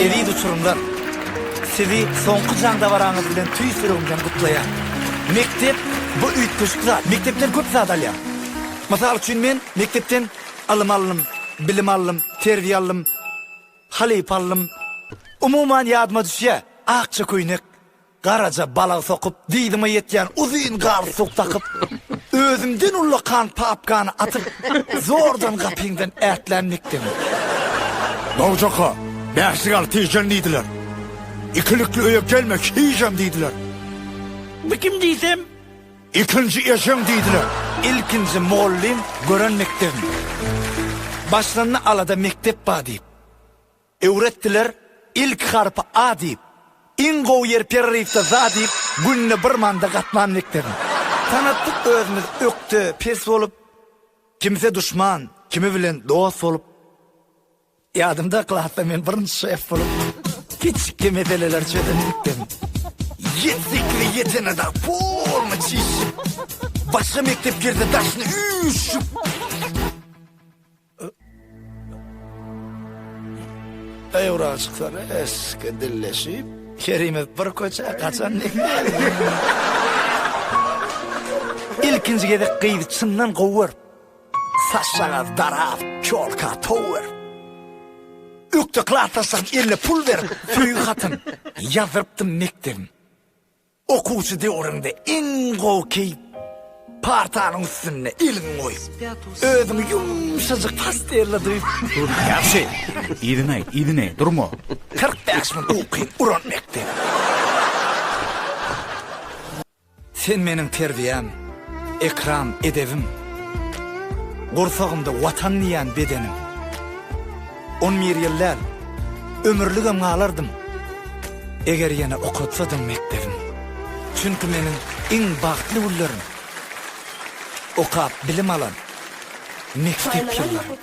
Eziz uçurymlar, sizi soňky jaň dabaraňyz bilen tüýs ýüregimden gutlaýan. Mekdep bu üýtgeşik zat. Mekdepden köp zat alýaň. Mysal üçin men mekdepden ylym aldym, bilim aldym, terbiýe aldym, halypa aldym. Umuman ýadyma düşýär, akja köýnek, Garaja balak sokup, dyzyma ýetýän uzyn galstuk dakyp, özümden ullakan papkany atyp, zordan gapyňdan ätlän mekdebim. Nowjaka, bäşlik al tijen diýdiler. Ikilikli öýe gelme hijem diýdiler. Bu kim diýsem? Ikinji ejeň diýdiler. Ilkinji mugallym gören mekdebim. Başlandy alada mekdep bar diýip. Öwretdiler ilki harpy A diýip, iň gowy ýeri pererywde za diýip, günde bir manda gatnan mekdebim. Tanatdyk özümiz ökde, pes bolup, kimse duşman, kimi bilen dost bolup. Ýadymda klasda men birinji şef bolup, kiçijikge meseleleri çözen mekdebim. Ýedi-sekize ýetene dag polny çişip, başga mekdep gelse daşyny üýşüp. Öwra çyksa reske dilleşip, herimiz bir köçä gaçan Ilkinji gezek gyzy çyndan gowy görüp, saçjagaz darap, çolka tow berip, ökde klasdaşlaryň eline pul berip, söýgi hatyn ýazdyrypdym mekdebim. Okuwçy döwrüňde iň gowy keýp partanyň üstünde eliňi goýup, özüňi ýumşajyk pastella duýup. Ýagşy, yzyny aýt, yzyny, durma. 45 gün ukyň uran mekdep. Sen meniň terbiýäm, ekram, edebim. Gursagymda Watan diýýän bedenim. On bir ýyl däl, ömürligem galardym, Eger ýene okatsadyň mekdebim. Çünki meniň iň bagtly günlerim, Okap bilim alan mekdep ýyllarym.